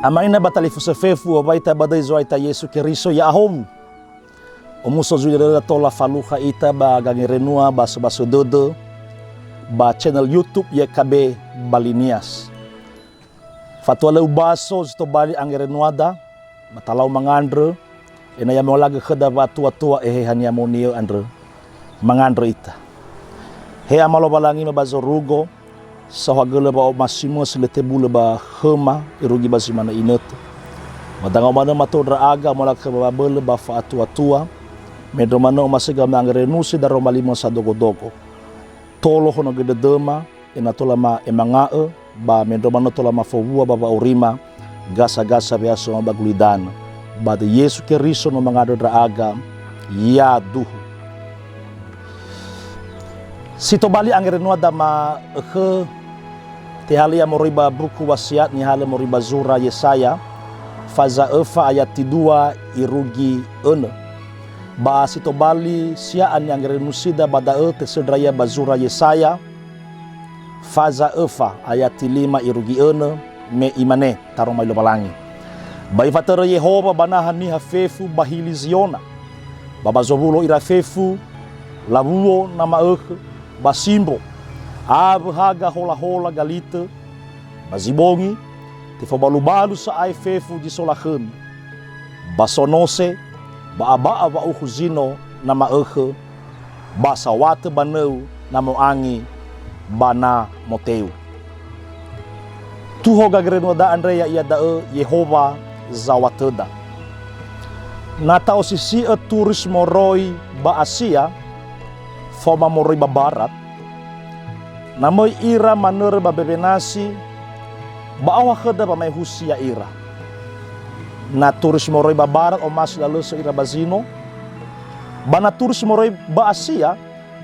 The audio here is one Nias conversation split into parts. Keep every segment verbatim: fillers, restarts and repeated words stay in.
Ama ina ba talifusö fefu, owai ita ba döi Zo'aya ita Yesu Keriso, ya'ahowu. Omuso zui dödöda tola falukha ita ba gangerenua ba sobasö dödö ba channel YouTube Y K B Bali Nias. Fatua lö ubaso zi tobali angerenuada, ba talau mangandrö, ena'ö ya mo'alaga khöda wa'atua-tua Eheha Ni'amoni'ö andrö. Mangandrö ita. He Ama Lowalangi ma ba zorugo, saohagölö wa'omasi-Mö si lö tebulö ba khöma, irugi ba zi manö inötö. Ba dangau manö mato ndra'aga, mo'alaga khöda wa'abölö ba fa'atua-tua, mendrua manö omasiga ma'angerenusi daroma li-Mö sadogo-dogo. Tolo honogö dödöma, ena'ö tola ma'emanga'ö, ba mendrua manö tola mafowua ba wa'aurima gasa-gasa we'aso ma ba gulidanö. Ba döi Yesu Keriso no mangandrö ndra'aga, yaduhu. Si tobali angerenua dama ökhö, tehalö ia moroi ba buku wasiat nihalö moroi ba zura Yesaya, faza öfa ayati dua irugi önö. Ba si tobali sia'a ni'angerenusida ba da'ö tesöndra ia ba zura Yesaya, faza öfa ayati lima irugi önö, me imane taroma li Lowalangi. Ba ifatörö Yehowa ba naha niha fefu ba hili Ziona, ba ba zowulo ira fefu, lawuo na ma'ökhö, ba simbo, awö haga hola-hola galitö, ba zi bongi, tefabalu-balu sa'ae fefu zi so lakhömi. Ba sonose, ba aba'a wa'ukhu zino na ma'ökhö, ba saoatö ba nöu na mo'angi ba na moteu. Tuho gangerenua da'a andre ya'ia da'ö Yehowa zaoatöda. Na ta'osisi'ö turis moroi ba Asia, faoma moroi ba Barat, na möi ira manörö ba mbewe nasi, ba aoha khöda wamaehusi ya'ira. Na turis moroi ba Barat omasi lalösö ira ba zino, ba na turis moroi ba Asia,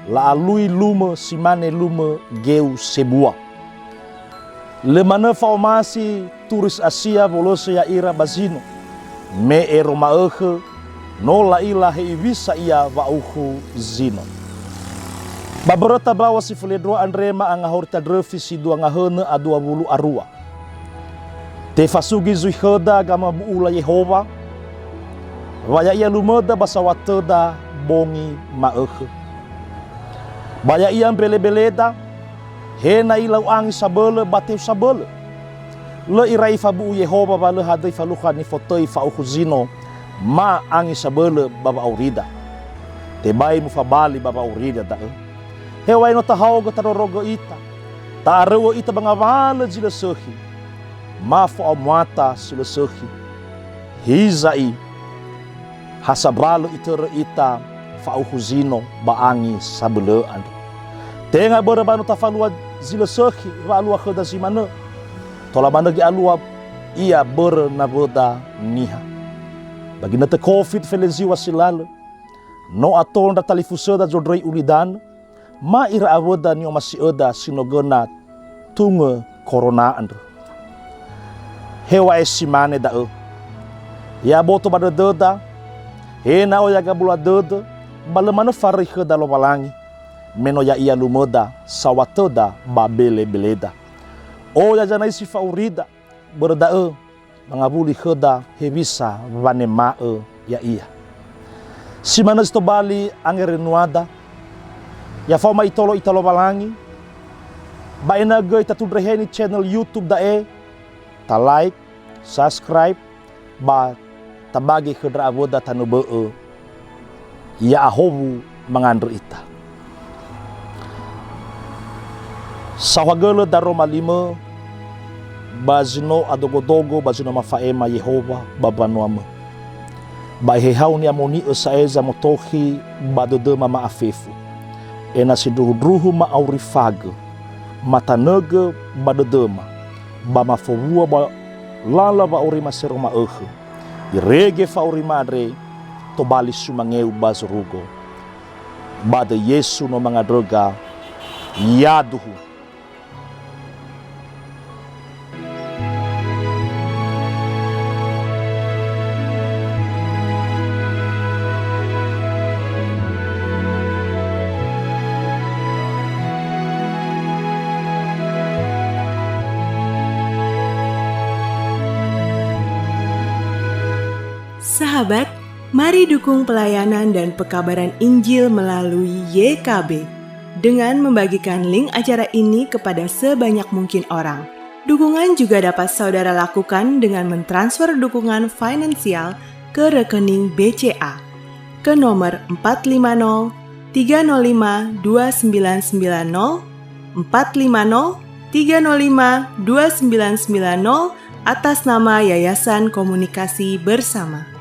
la'alui lumö si mane lumö geu sebua. Lö manö fa'omasi turis Asia wolösö ya'ira ba zino. Me ero ma'ökhö, no la'ila he'iwisa ia wa'ukhu zino. Ba mböröta mbaŵa si felendrua andre ma'angahori tandröfi si dua ngahönö a dua wulu a rua. Tefasugi zui khöda gamabu'ula Yehowa, wa ya'ia lumöda ba saoatöda bongi ma'ökhö. Ba ya'ia mbelebeleda, he na ilau angi sabölö ba teu sabölö. Lö irai ifabu'u Yehowa wa lö hadöi falukha nifotöi fa'ukhu zino ma angi sabölö ba wa'aurida. Tebai mufabali ba wa'aurida da'ö. Heŵa'ae no tahaogö tarorogö ita, ta'aröu'ö ita ba ngawalö zi lö sökhi, ma fo'amuata si lö sökhi. Hiza'i, ha sambalö itörö ita fa'ukhu zino ba angi sabölö andrö. Tenga börö ba no tafalua zi lö sökhi wa'alua khöda zi manö. Tola manö ge'alua ia börö nawöda niha. Ba ginötö covid feleziŵa si lalö, no ato ndra talifusöda zondröi ulidanö, ma ira awöda ni'omasi'öda si no göna tungö korona andrö. Heŵa'ae si mane da'ö. Ya'aboto ba dödöda, he na'o ya gabula dödö, ba lö manö faröi khöda Lowalangi, me no ya'ia lumöda, saoatöda ba mbelebeleda. Oya zanaisi fa'aurida, börö da'ö, mangawuli khöda hewisa wanema'ö ya'ia. Si manö zi tobali angerenuada, ya faoma itolo ita Lowalangi, ba ena'ö göi tatundreheni channel YouTube da'e, ta like, subscribe, ba tabagi khö ndra awöda tanö bö'ö, ya'ahowu mangandrö ita. Saohagölö daroma li-Mö, ba zi no adogodogo, ba zi no mafa'ema Yehowa ba mbanua-Mö. Ba Ehehau ni'amoni'ö sa'ae zamotokhi ba dödöma ma'afefu, ena'ö sindruhundruhu ma'aurifagö, matanögö ba dödöma, ba mafowua ba lala wa'aurima sero ma'ökhö. Irege fa'aurima andre tobali sumangeu ba zorugo. Ba döi Yesu no mangandröga, yaduhu. Sahabat, mari dukung pelayanan dan pekabaran Injil melalui Y K B dengan membagikan link acara ini kepada sebanyak mungkin orang. Dukungan juga dapat saudara lakukan dengan mentransfer dukungan finansial ke rekening B C A ke nomor empat lima nol tiga nol lima dua sembilan sembilan nol, empat lima nol tiga nol lima dua sembilan sembilan nol, atas nama Yayasan Komunikasi Bersama.